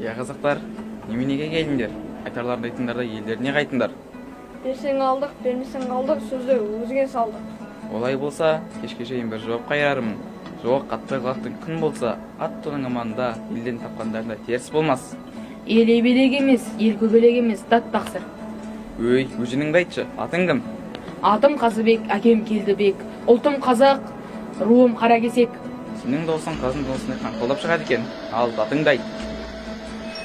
Иә, қазақтар, неменеге келдіңдер? Айтарларыңды айтыңдар да елдеріне қайтыңдар. Берсең алдық, бермесең қалдық, сөзді өзіңе салдық. Олай болса, кешке шейін бір жауап қайырармын. Жауап қатпай қалатын күн болса, ат тонның аманында, елден тапқандарында теріс болмас. Ел ебелек емес, ел көбелек емес, дат тақсыр. Өй, өзіңді айтшы, атың кім? Атым Қазыбек, әкем Келдібек, ұлтым қазақ, руым Қаракесек. Сенің дауысың қазың даусындай қаңқылдап шығады екен. Ал атыңды айт.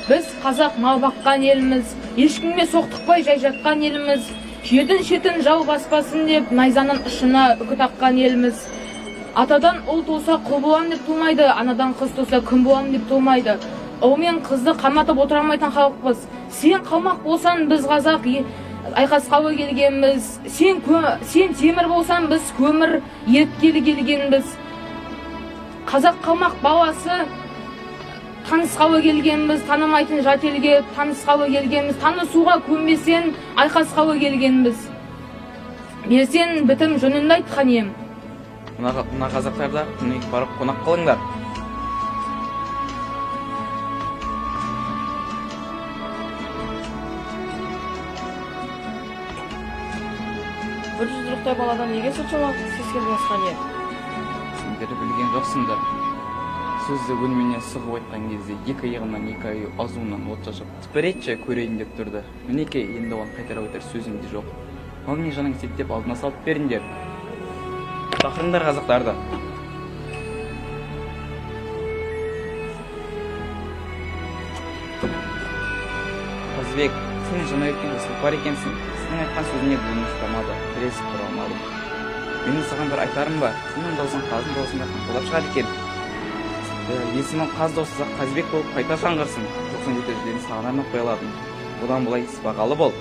Біз қазақ мал баққан елміз, ешкімге соқтықпай жай жатқан елміз. Жердің шетін жау баспасын деп найзаның ұшына үкі таққан елміз. Атадан ұл туса құл болам деп тумайды, анадан қыз туса күн болам деп тумайды. Ұл мен қызды қаматып отыра алмайтын халықпыз. Сен қалмақ болсаң, біз қазақ айқасқа келгенбіз. Сен темір болсаң, біз көмір еріткелі келгенбіз. Қазақ қалмақ баласы танысқалы келгенбіз, танымайтын жат елге танысқалы келгенбіз. Танысуға көнбесең, айқасқалы келгенбіз. Берсең бітім жөніңді айт, хан ием. Мына қазақтарда күнге барып қонақ қылыңдар. Бір жұдырықтай баладан неге соншама сескендіңіз, хан ием? Сендер білген жоқсыңдар. Сөзді өлмене сұғып айтқан кезде екі иығымнан екі аю азуынан от шашып тіпіретші көрейін деп тұрды. Мінекей, енді оған қайтара өтер сөзім де жоқ. Ал не жаның сеттеп алдына салып беріңдер. Шақырыңдар қазақтарды. Қазыбек, сен жаңа өткен сылпар екенсің. Сенің айтқан сөзіңе буыным шыдамады, ілесіп тұра алмадым. Менің саған бір айтарым бар. Сенің даусың қаздың даусындай қаңқылдап шығады екен. Есімің қаз даусы Қазыбек болып қайта жаңғырсын. 97 жүлдені саған арнап қоя аламын. Одан былай сыбағалы бол.